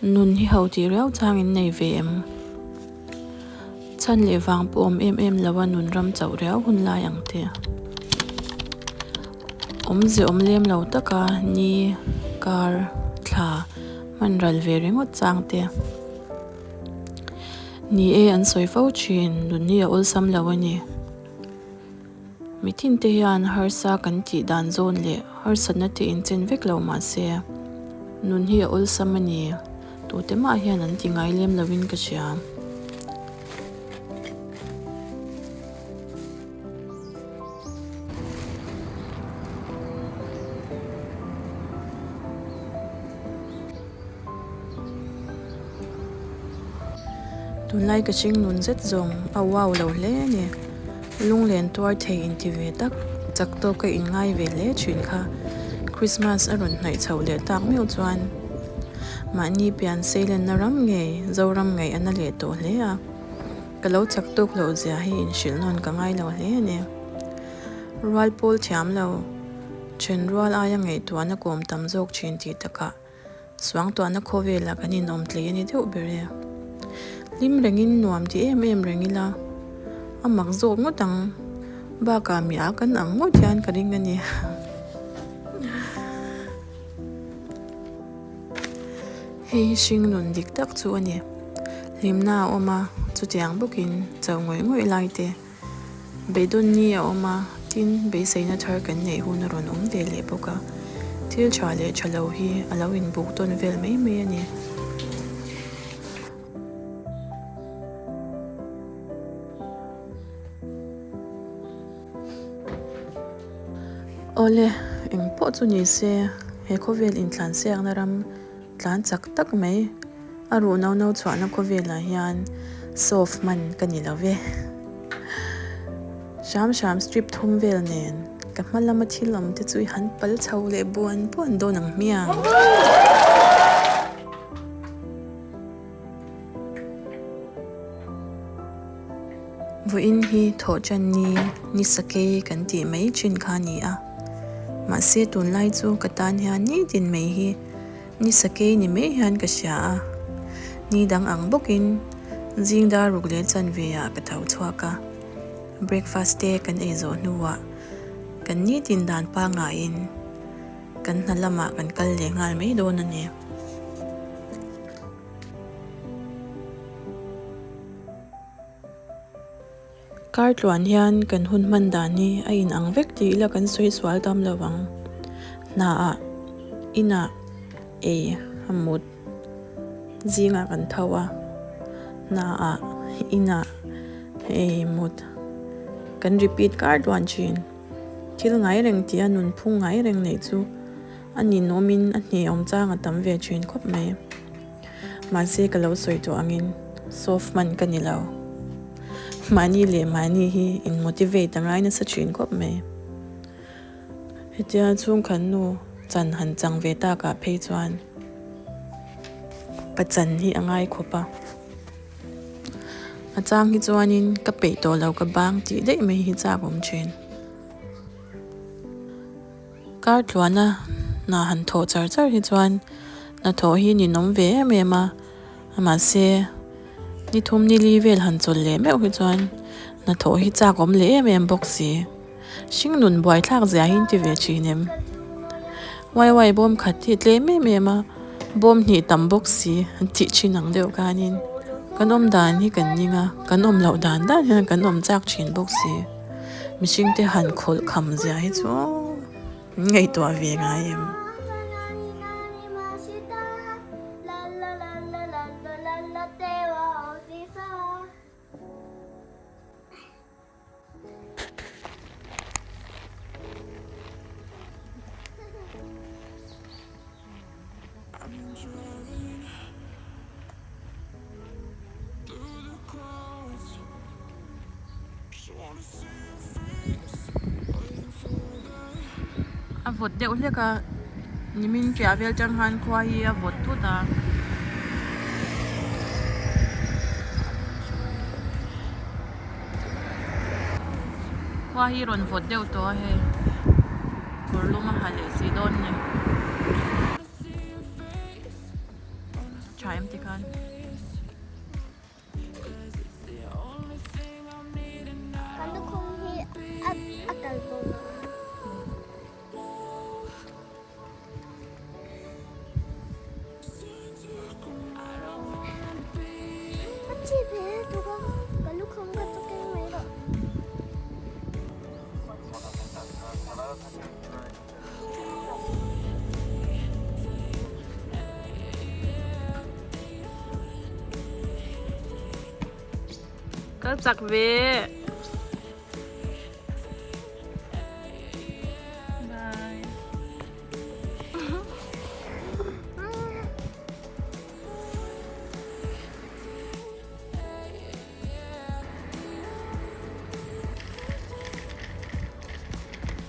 Nun hi ho tih riau chang in nei ve em? Chhan leh vang pawh awm em em lo a nun ram chauh riau hun lai ang te. Awmze awm lem lo taka ni, kar, thla hman ral ve ringawt chang te. Ni e an sawi fo thin, nun hi a awlsam lo a ni. Mitinte hian harsa kan tih dan zawn leh harsatna te inchen vek lo mah se, nun hi a awlsam a ni. Tute mah hian an ti ngai lem lovin ka hria. Tunlai ka hring nun zet zawng a wow lo hle a ni. Lunglen tuar thei inti ve tak, chak tawk ka inngai ve hle thin kha. Christmas a rawn hnaih chhoh leh tak meuh chuan mahni pian seilenna ram ngei, Zoram ngei a na leh tawh hle a. Ka lo chak tawk loh zia hi inhrilh nawn ka ngai lo hle a ni. Rual pawl thiam lo, then rual aia ngaihtuahna kawm tam zawk thin tih takah Suangtuahna khawvelah kan inawm tlei a ni deuh ber e. Hlim rengin nuam ti em em reng ila, a mak zawk ngawt ang. Bakah mi a kan ang ngawt hian ka ring a ni. Hei hi hring nun dik tak chu a ni. Hlimna a awm a, chutiang bawkin chau ngawih ngawih lai te. Beidawn ni a awm a, tin, beiseina thar kan neih hun a rawn awm ve leh bawk a. Thil tha leh tha lo hi a lo inbuk tawn vel mai mai a ni. Awle, eng pawh chu ni se, he khawvel intlansiakna ram tlan chak tak mai a ruh no no chhuahna khawvelah hian soft hman ka ni lo ve. Hram hram strip thum vel nen ka hma lama thil awm te chu i han pal chho leh buan buan dawn ang hmiang. Vawiin hi thawhṭan ni ni sakei kan tih mai ṭhin kha a ni a, mahse tunlai chu ka tan hian nitin mai hi ni sakei ni mai hian ka hria a, ni dang ang bawkin zing dar ruk leh chanve ah ka tho chhuak a, breakfast te kan ei zawh hnuah kan nitin dan pangaiin kan hna lamah kan kal leh nghal mai dawn a ni. Kar tluan hian kan hun hman dan hi a in ang vek tih ila kan sawi sual tam lo ang. Hnaah, inah, ei a mut zingah kan tho a, hnaah, inah, ei mut kan repeat kar tluan thin. Thil ngai reng tih a nunphung ngai reng neih chu a ninawmin a hneawm chang a tam ve thin khawp mai. Mahse ka lo sawi tawh angin soft hman ka ni lo. Mahni leh mahni hi in motivate a ngai nasa thin khawp mai. Hetia chhungkhat nu chan han chang ve takah phei chuan pachan hi a ngai khawp a. A chang hi chuanin ka peih tawh lo ka bang tih daih mai hi chak awm thin. Kar tluana hna han thawh char char hi chuan hnathawh hi ninawm ve em em a, mahse ni thum ni li vel han chawlh leh meuh hi chuan hnathawh hi chak awm leh em em bawk si. Hring nun buaithlak zia hi an ti ve thin em? Wai wai bawm khat hi tlem em em a, bawm hnih tam bawk si an tih thin ang deuh khanin kan awm dan hi kan ning a, kan awm loh dan dan hian kan awm chak thin bawk si. Mihring te han khawlh kham zia hi chu an ngaihtuah ve ngai em? A vawt deuh hlek a nimin piah vel tang khan khua hi a vawt thut a. Khua hi rawn vawt deuh tawh a hei kawr lum a ha leh si dawn a ni. Tha em? khan. Kan lukhum hi a kal bo lo. A chi ve tuk a, ka lukhum ka chu keng mai rawh. Kal chak ve. Bye.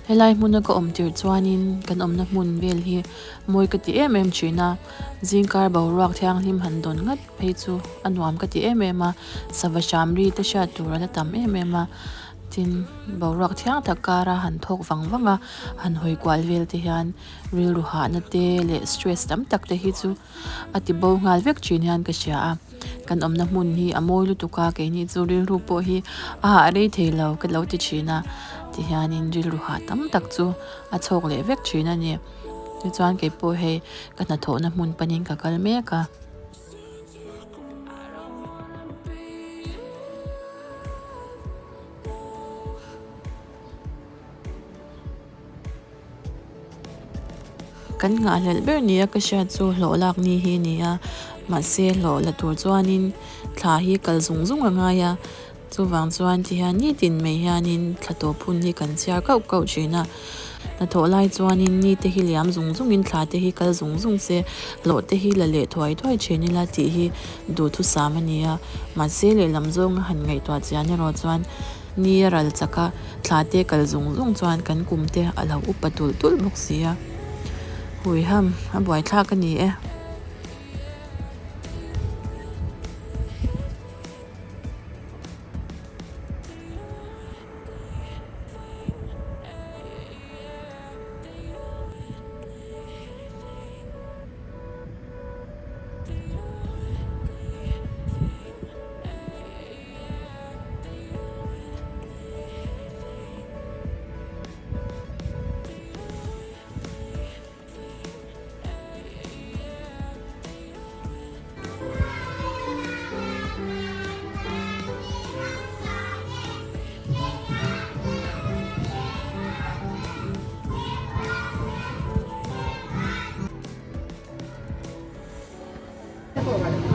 Helai hmuna ka awm tirh chuanin kan awmna hmun vel hi mawi ka ti em em thin a, zingkar boruak thianghlim han dawn ngat phei chu a nuam ka ti em em a, sava hram ri te hriat tur a la tam em em a, tin boruak thiang tak kara han thawk vang vang a, han hawi kual vel te hian rilru hahna te leh stress tam tak te hi chu a ti bo nghal vek thin hian ka hria a, kan awmna hmun hi a mawi lutuk a keini chu rilru pawh hi a hah rei thei lo ka lo ti thin a tihianin rilru hah tam tak chu a chhawk leh vek thin a ni tichuan keipawh hei ka hnathawhna hmun panin ka kal mek a. Kan nghahhlelh ber nia ka hriat chu hlawh lak ni hi a ni a, mahse hlawh la tur chuanin thla hi kal zung zung a ngai a, chuvang chuan ti hian nitin mai hianin thla tawp hun hi kan chhiar kauh kauh thin a, hnathawh lai chuanin ni te hi liam zung zungin thla te hi kal zung zung se hlawh te hi la leh thuai thuai thin ila tih hi duhthusam a ni a, mahse lehlam zawnga han ngaihtuah chian erawh chuan. Ni a ral chak a, thla te kal zung zung chuan kan kum te a lo upa tulh tulh bawk si a. Huiham, a buaithlak a ni e.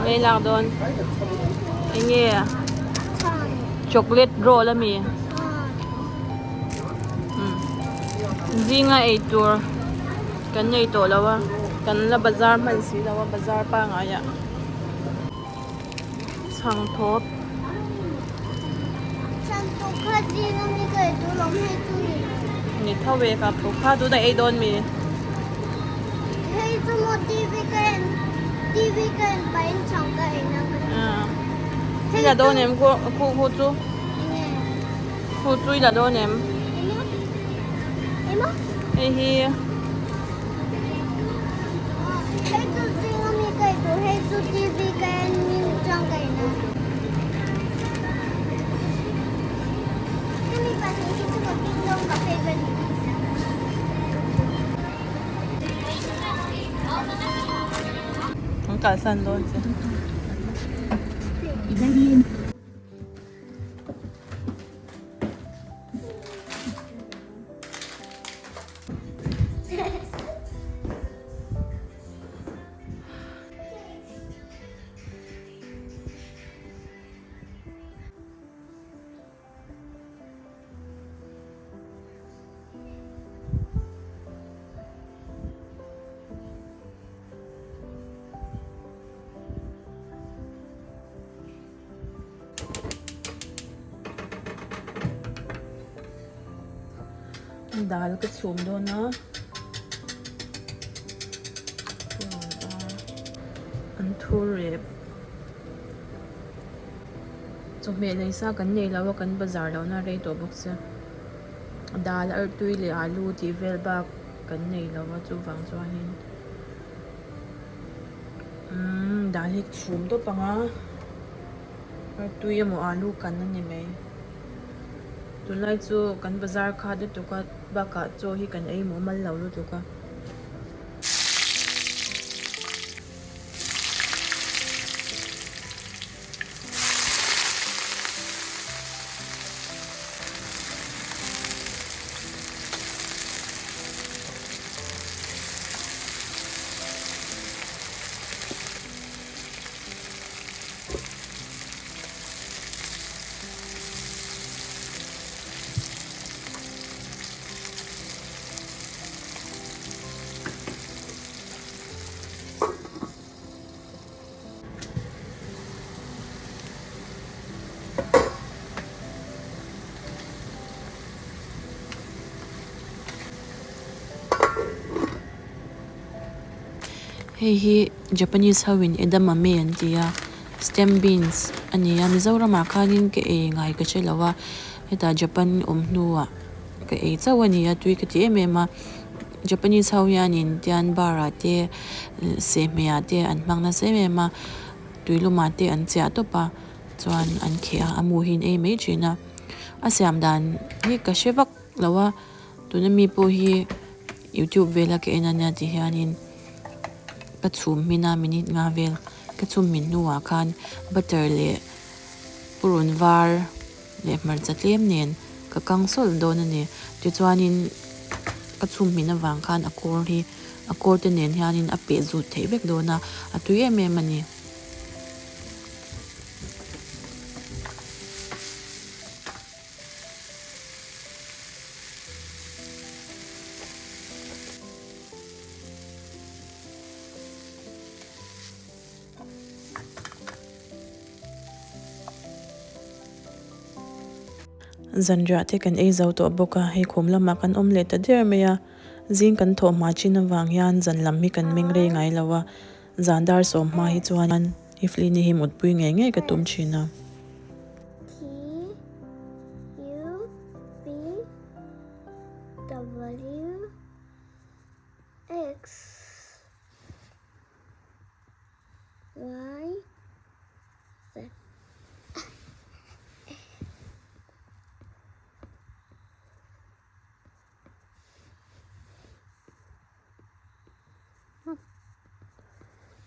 Ei lak dawn eng nge chocolate roll ami zinga ei tur kan nei tawh lo a kan la bazar hman si lo a bazar pangai ah chhangthawp. Ni tho ve ka phu kha tunah ei dawn mi. I la dawn em khu khu chu khu chu i la dawn em hei hi. An kalsan dawn che. Dal ka chhum dawn a an thur rep chawhmeh lei sa kan nei lo a kan bazar lohna a rei tawh bawk sia dal artui leh alu tih vel bak kan nei lo a chuvang chuanin. Umm dal hi chhum tawp ang a, artui emaw alu kan a ni mai. Tunlai chu kan bazar khat lutuk a bakah chaw hi kan ei mumal lo lutuk a. Hei hi Japanese ho in edamame an ti a stem beans a ni a Mizoramah khanin ka ei ngai ka hre lo a hetah Japan awm hnuah ka ei chauh a ni a tui ka ti em em a. Japanese ho hianin tian bar ah te sehhmeh ah te an hmang nasa em em a tuilum ah te an chiah tawp a chuan an kheh a a mu hi an ei mai thin a a siam dan hi ka hre vak lo a tuna mi pawh hi youtube vela ka en ania ti hianin ka chhum hmin a minute nga vel ka chhum hmin hnuah khan butter leh purun var. leh hmarcha tlem nen ka kang sawlh dawn a ni. Tichuanin ka chhum hmin avang khan a kawr hi a kawr te nen hianin a peh zut theih vek dawn a, a tui em em a ni. Zanriah te kan ei zo tawh bawk a, hei khum lamah kan awm leh ta der mai a, zing kan thawh hma chin avang hian zan lam hi kan meng rei ngai lo a, zan dar sawm hma hi chuan Evelyn-i hi mutpui ngei ngei ka tum thin a. Y Z.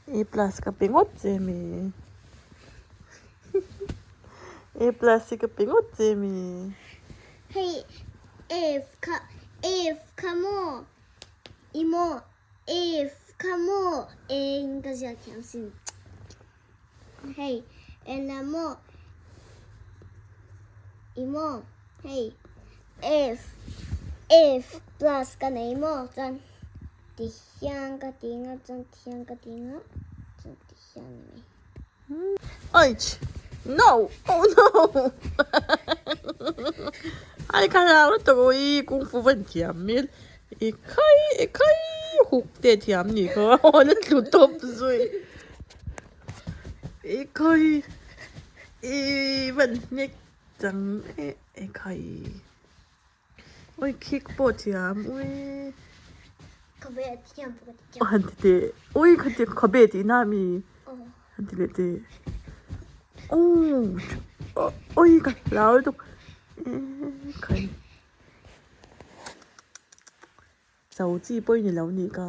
A plus ka pe ngawt che mi. A plus hi ka pe ngawt che mi. Hei F kha F kha maw i maw If kha maw eng ka ziak thiam sin. Hei ena maw i maw hei if if plus ka nei maw chuan ti hian ka ti nga chuan ti hian ka ti nga chuan ti hian ni mai. Oich! No! Oh no! Ai ka hlau lutuk ui kungfu van thiam mil i khai i khai huk te thiam ni kha aw la tlu tawp zui i khai i van hnek chang e i khai ui khik pawh thiam ui Khabe a thiam pawh ka ti chiang. Han ti teh ui khatia khabe tih na mi han ti leh teh oh ui ka hlau lutuk e khai. Cho chi pawh i ni lo nih ka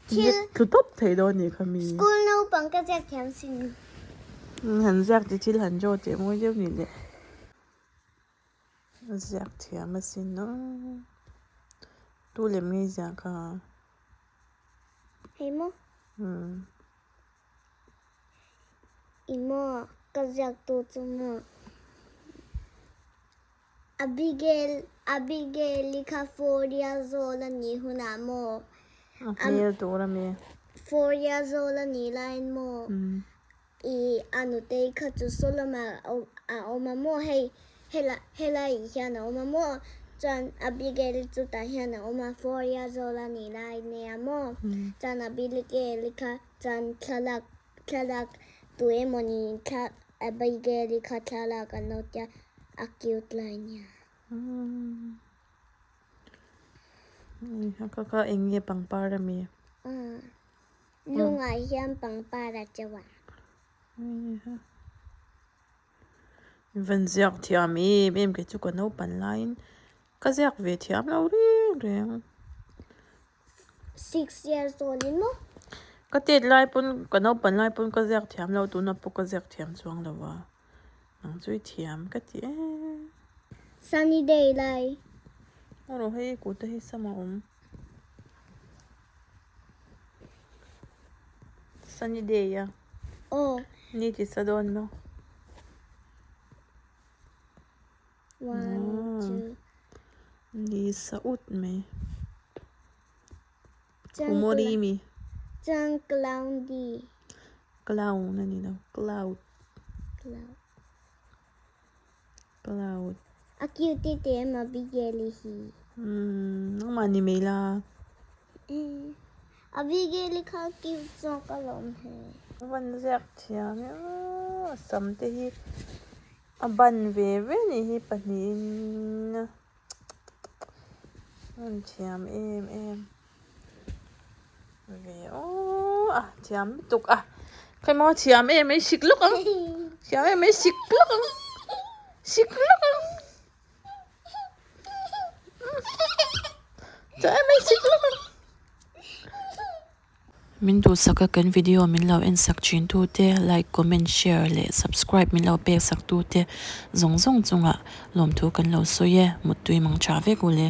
Thil tlu tawp thei dawn nih kha mi. School naupang ka ziak thiam sin. Han ziak ti thil han draw teh mawi deuh nih le. A ziak thiam asin aw. Tu lem ngei ziah kha. Hei maw? I maw ka ziak tu chu maw? Abigail Abigail-i kha 4 years old a nih hunah maw? A hmel tur a mi. 4 years old a nih laiin maw? I a nutei kha chu saw lamah a awm a maw? Hei helai hian a awm a maw? Chuan Abigail-i chu tah hian a awm a, 4 years old a nih lai nia maw? Chuan Abigail-i kha chuan thlalak thlalak tu emawni thla Abigail-i kha thlalak an lo tia a cute lai nia. Kha kha eng nge pangpar a mi? Lungah hian pangpar a teuh a. Van ziak thiam em em kei chu ka naupan laiin ka ziak ve thiam lo reng reng. Six years old in maw? Ka tet lai pawn ka naupan lai pawn ka ziak thiam lo tuna pawh ka ziak thiam chuang lo a. Nang chu i thiam ka ti em. Sunny day lai. Aw rawh hei kut te hi sam a awm. Sunny day a. Aw. Ni ti sa dawn maw? One, two. Ni sa ut mai. Kumori mi. Chuan cloudy. Clown a ni lo. Cloud. Cloud. Cloud. A cute te em Abigail i hi. Umm nangmah ni mai la. Abigail i kha cute zawk alawm he. Van ziak thiam e aw a sam te hi a ban ve ve ni hi pahnihin a van thiam em em ve aw a thiam lutuk a khawimaw thiam em mai sik lawk ang thiam em mai sik lawk ang sik lawk ang thiam em mai sik lawk ang. Min duhsak a kan video min lo en sak thin tu te like comment share leh subscribe min lo pek sak tu te zawng zawng chungah lawmthu kan lo sawi e muttui mang tha vek u le.